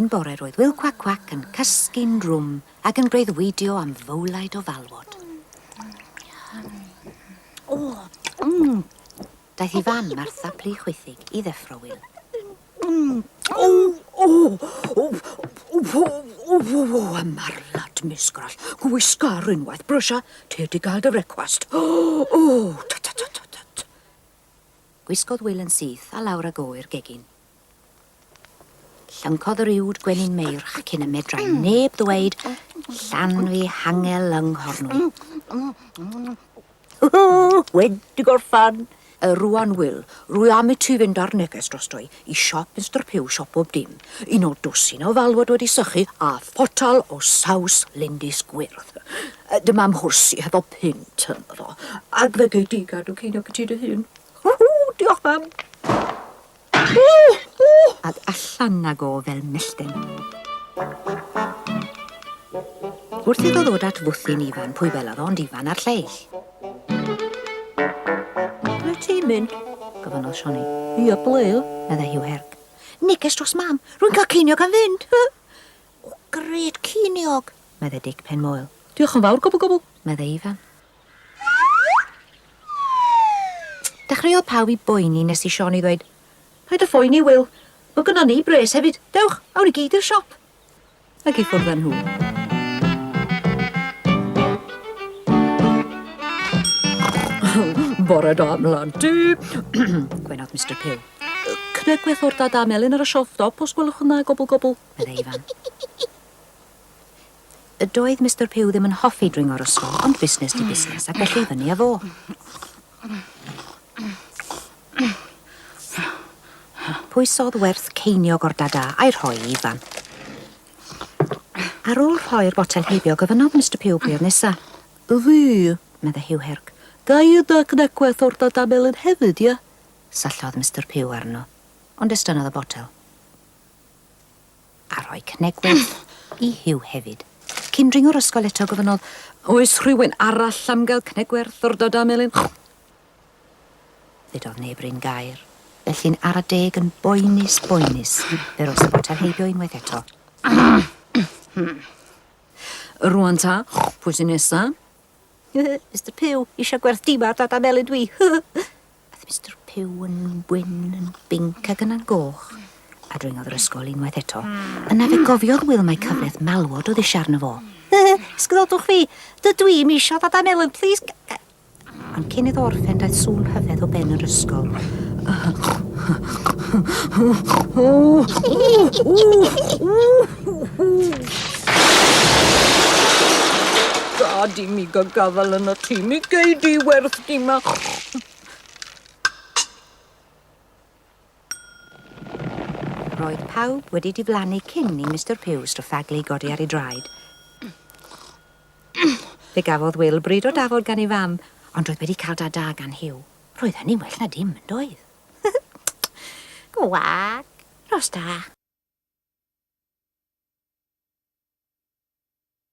bore roedd Wil Cwac Cwac yn cysgu'n drwm ac yn breuddwydio am fowlaid o falwod. O, mm. Daeth ei fam, Martha Plu Chwithig, i ddeffro Wil. Mm. O, o, o, o, o, o, o, o, y marlad, Miss Grall. Gwisga ar unwaith, brysia, ti wedi gael dy frecwast. O, o, ta, ta, ta, ta, ta. Gwisgodd Wil yn syth a lawr ag o i'r gegin. Llyncodd yr uwd gwenyn meirch cyn y medrai neb ddweud Llanfihangel yng Nghornwy. Wedi gorffan! Y rŵan, Wil, rwy am i ti fynd ar neges drosto i, i siop Mister Pugh, siop bob dim. Un o dwsin o falwod wedi sychu a photal o saws lindys gwyrdd. Dyma 'mhwrs i hefo punt ynddo fo, ac fe gei di gadw ceiniog i ti dy hun. Diolch, mam! Ac allan ag o fel mellten. Wrth iddo ddod at fwthyn Ifan, pwy welodd o ond Ifan a'r lleill. Ble ti'n mynd? gofynnodd Sioni. Ia, ble? meddai Huw Herc. Neges dros mam, rwy'n cael ceiniog am fynd. O, gred ceiniog, meddai Dic Penmoel. Diolch yn fawr, gobl gobl, meddai Ifan. Dechreuodd pawb i boeni nes i Sioni ddweud, Paid â phoeni, Wil, mae gynnon ni bres hefyd. Dewch, awn ni gyd i'r siop. Ac i ffwrdd â nhw. Bore da, mhlant i! Gwenodd Mister Pugh. Cnegweth o'r dada melyn ar y shelf dop, os gwelwch yn dda, gobl gobl, meddai Ifan. Doedd Mister Pugh ddim yn hoffi dringo'r ysgol, ond busnes 'di busnes, ac felly i fyny â fo. Pwysodd werth ceiniog o'r dada a'i rhoi i Ifan. Ar ôl rhoi'r botel heibio, gofynnodd Mister Pugh pwy oedd nesa. Y fi, meddai Huw Herc. Ga i y cnecweth o'r dada melyn hefyd, ia? Syllodd Mister Pugh arno, ond estynnodd y botel. A rhoi cnegwedd i Huw hefyd. Cyn dringo'r ysgol eto, gofynnodd, Oes rhywun arall am gael cnegwerth o'r dada melyn? Ddudodd neb 'run gair. Felly'n ara deg yn boenus, boenus, fe roes y botel heibio unwaith eto. Rwan ta, pwy sy'n nesa? Mister Puw, isio gwerth dima ar dada melyn dwi. Aeth Mister Puw yn wyn, yn binc ac yna'n goch, a dringodd yr ysgol unwaith eto. Yna fe gofiodd Wil mai cyfraith malwod oedd eisiau arno fo. Sgwdodwch fi! Dydw i'm isio ddada melyn, plîs! Ond cyn iddo orffen daeth sŵn rhyfedd o ben yr ysgol. Gad i mi gael gafael yn y tŷ, mi gei di werth di ma. Roedd pawb wedi diflannu cyn i Mister Pugh stryffaglu godi ar ei draed. Fe gafodd Wil bryd o dafod gan ei fam, ond roedd wedi cael da da gan Huw. Roedd hynny'n well na dim, yn doedd? Gwac! Nos da!